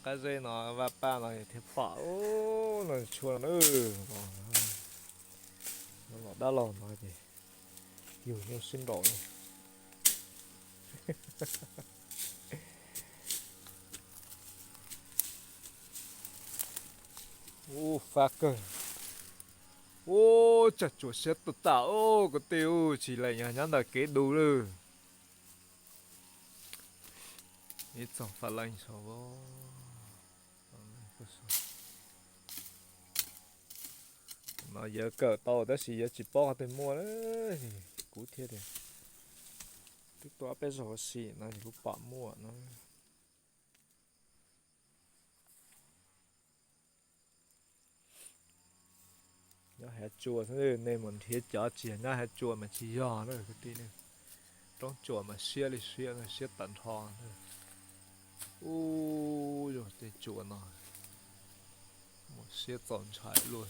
Qab zeb no vaj paj no thiaj pom. No tshuaj no, los dab laug no ces yug nyuj sib nraus. Ub, fab kawg. Ub, tsam tsuas siab tag tas, ub, kwv tij, ub, tsis lees yog nyob ntawm kev du lawm. Ib txoog faj leej saud. No yawg kawm tau tab sis yawg tsis paub qhov twg muaj na. Kuv thiaj tias twb tuaj peb zaug ua si no kuv pom muaj no. Nyob hav tsuas xwb, nej mus nrhiav cov tsis nyob hav tsuas mas tsis yog na kwv tij ne. Roob tsuas mas siab li siab, siab tag nrho. Ub, yog tej tsuas no mus siab txaus ntshai luaj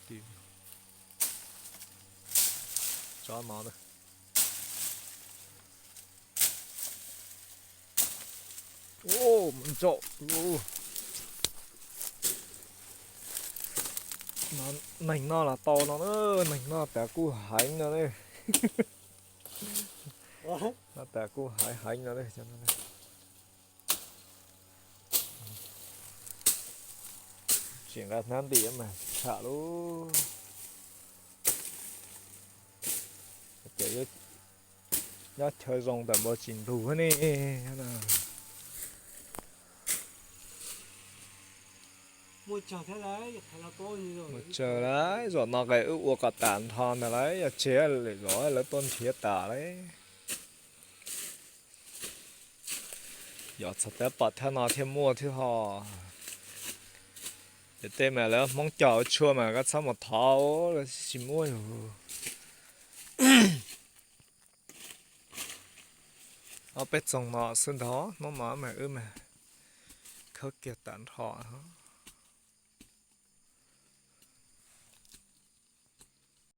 thiab. Tsob no na. Ub, mus ntsaum lub. Neeg noj los tau no na, neeg noj tas kuj heev no ne. Noj tas kuj heev heev no. Tsis nqa hnab ntim mas tsham lub. Ces nyob chaw zoo ntawm npau tsis ntug ne. Mus tsawg lawm, zaum no qes wb ua kom tas nrho ntag lauj, yog tseg lawm zov lawv tuaj nrhiav tas lauj. Yog txog tab pom thaj no thiaj muaj thiab ho. Ces tej mas lawv Hmoob cog ua tshuaj mas koj txhob mus thov, lawv tsis muab yus. Ob peb txoog no xwb ntag, hnub no mas wb mas khawb kiag tas nrho no.